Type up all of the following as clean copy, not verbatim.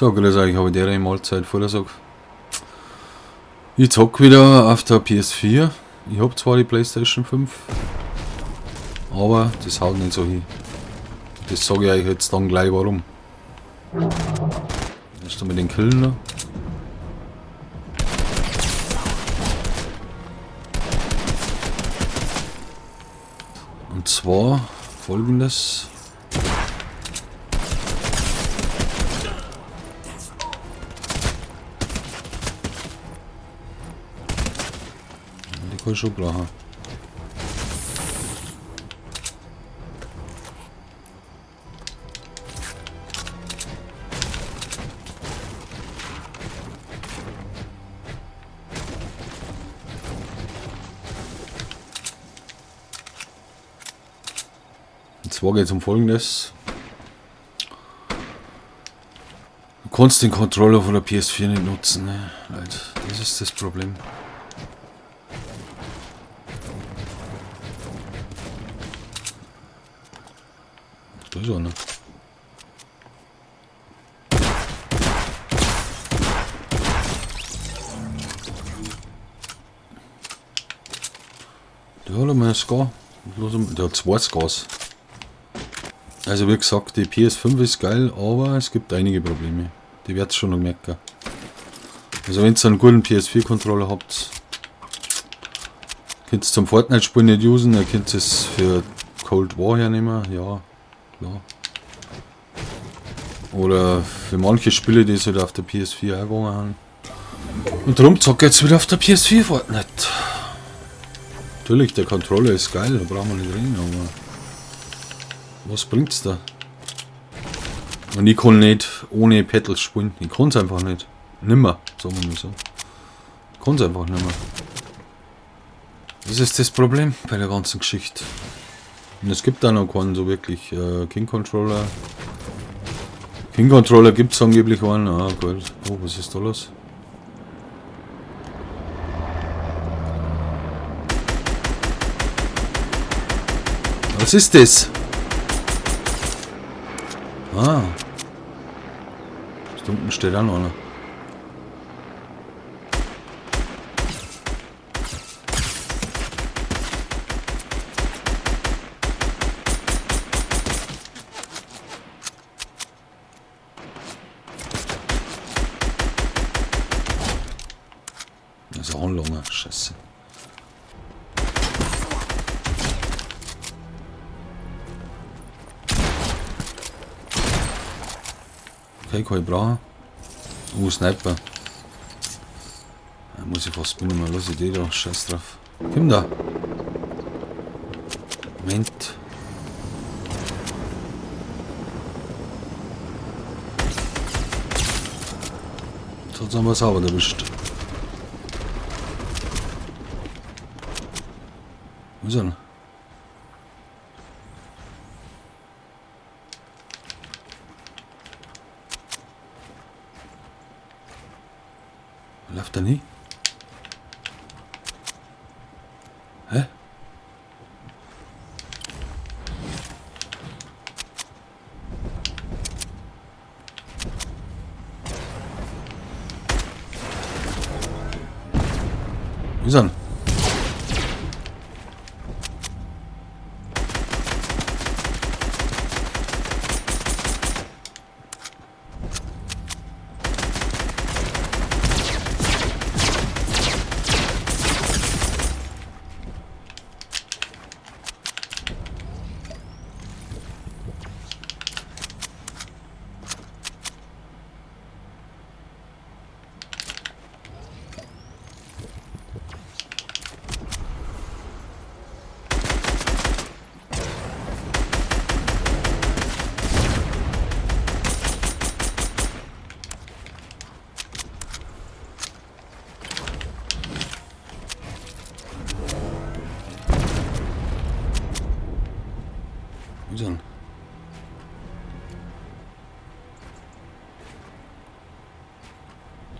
So, grüß euch, habe ich der Mahlzeit Vordersag. Ich zock wieder auf der PS4. Ich hab zwar die PlayStation 5, aber das haut nicht so hin. Das sage ich euch jetzt dann gleich warum. Erst einmal den Killen noch. Und zwar folgendes. Die kann ich schon brauchen. Und zwar geht's um Folgendes. Du kannst den Controller von der PS4 nicht nutzen, ne? Leute, das ist das Problem. Da ist einer. Der hat einmal ein Scar. Der hat zwei Scars. Also wie gesagt, die PS5 ist geil, aber es gibt einige Probleme. Die werdet ihr schon noch merken. Also wenn ihr einen guten PS4-Controller habt, könnt ihr zum Fortnite-Spielen nicht usen, ihr könnt es für Cold War hernehmen, ja, klar. Oder für manche Spiele, die es halt auf der PS4 auch gegangen haben. Und darum zocke ich jetzt wieder auf der PS4 Fortnite. Natürlich, der Controller ist geil, da brauchen wir nicht reden, aber was bringt's da? Und ich kann nicht ohne Pedals spielen. Ich kann's einfach nicht. Nimmer, sagen wir mal so. Ich kann's einfach nimmer. Das ist das Problem bei der ganzen Geschichte. Und es gibt da noch keinen so wirklich King Controller. King Controller gibt's angeblich einen. Ah, gut. Oh, was ist da los? Was ist das? Ah. Da unten steht auch noch einer. Das ist auch ein langer Scheiße. Okay, kann ich brauchen. Oh, Sniper. Da muss ich fast mitnehmen. Lass ich die da. Scheiß drauf. Komm da. Moment. Jetzt hat's aber sauber erwischt. Wo ist er? Läuft er nie? Hä? Wo ist er?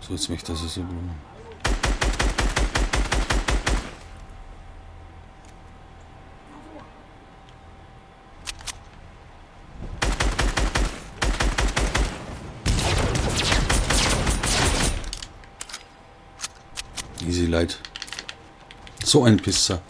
So, jetzt möchte ich das so blumen. Easy, Leute. So ein Pisser.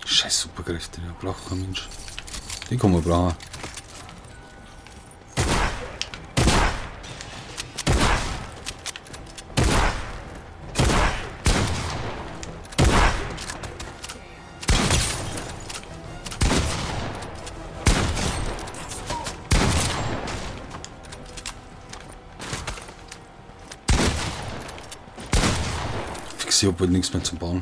Scheiß Superkräfte, der braucht kein Mensch. Die kann man brauchen. Fix, ich hab halt nichts mehr zum Bauen.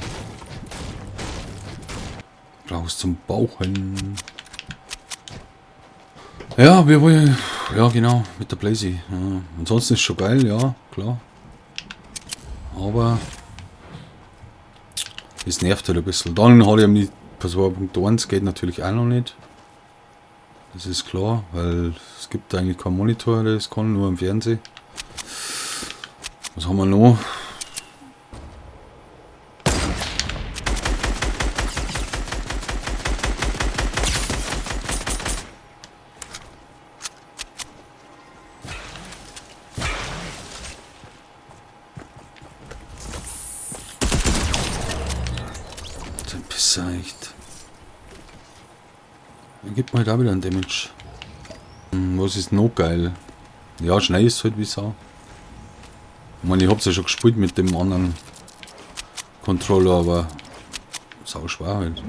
Brauchst zum Bauen. Ja, wir wollen. Ja, genau, mit der Blazy. Ja. Ansonsten ist schon geil, ja, klar. Aber es nervt halt ein bisschen. Dann habe ich eben die 2.1 geht natürlich auch noch nicht. Das ist klar, weil es gibt eigentlich keinen Monitor, der das kann, nur im Fernsehen. Was haben wir noch? Echt. Dann gibt man halt auch wieder einen Damage. Was ist noch geil? Ja, schnell ist halt wie Sau. Ich meine, ich hab's ja schon gespielt mit dem anderen Controller, aber sau schwer halt.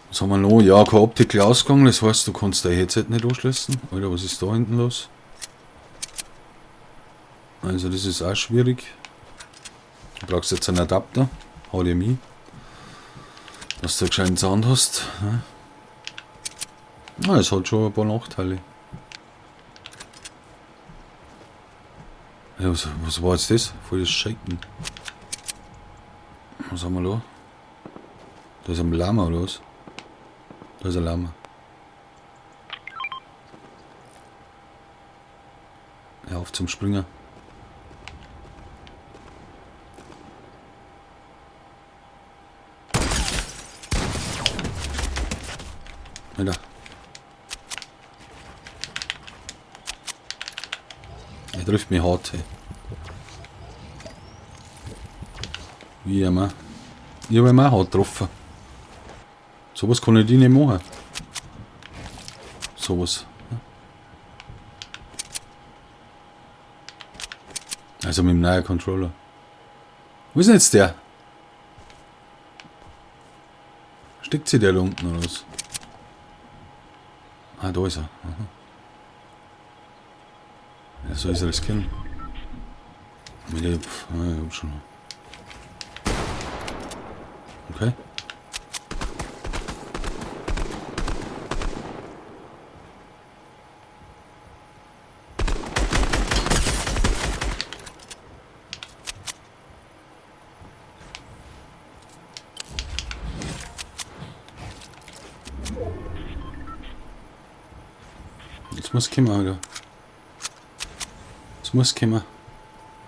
Was haben wir noch? Ja, kein Optical-Ausgang, das heißt, du kannst dein Headset nicht anschließen. Alter, was ist da hinten los? Also das ist auch schwierig. Du brauchst jetzt einen Adapter, HDMI, dass du einen gescheiten Sound hast. Ja, es hat schon ein paar Nachteile. Ja, was war jetzt das? Voll das Shaken. Was haben wir da? Da ist ein Lama oder was? Da ist ein Lama. Ja, auf zum Springer. Alter. Er trifft mich hart, ey. Wie immer. Ich hab ihn auch hart getroffen. Sowas kann ich nicht machen. Sowas. Also mit dem neuen Controller. Wo ist denn jetzt der? Steckt sich der da unten oder was? Ah, da ist er. Aha. Ja, so ist er das Kind. Mit der, pf, ah, ich hab schon. Okay. Jetzt muss kommen, Alter. Jetzt muss kommen.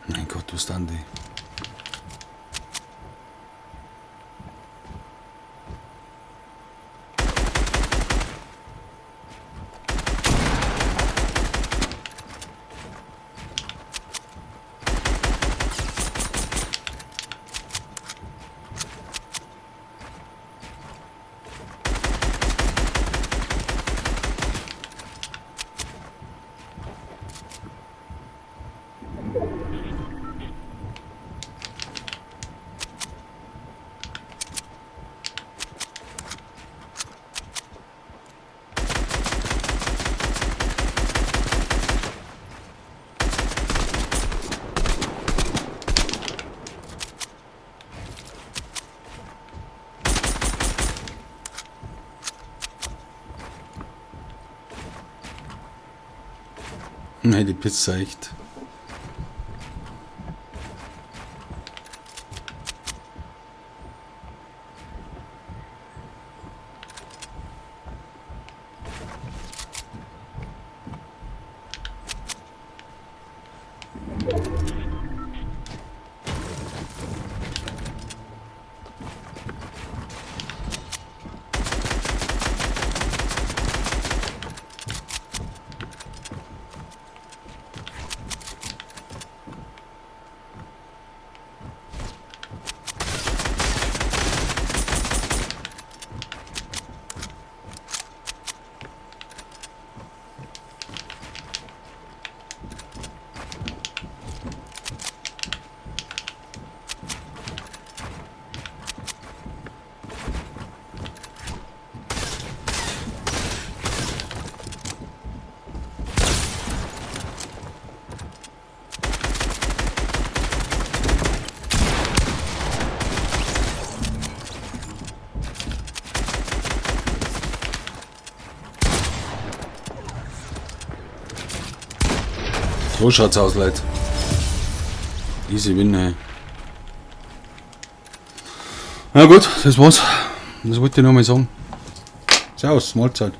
Mein Gott, was ist denn die? Nein, die Pizza echt. So schaut's aus, Leute. Easy win, ey. Na gut, das war's. Das wollte ich noch mal sagen. Servus, Mahlzeit.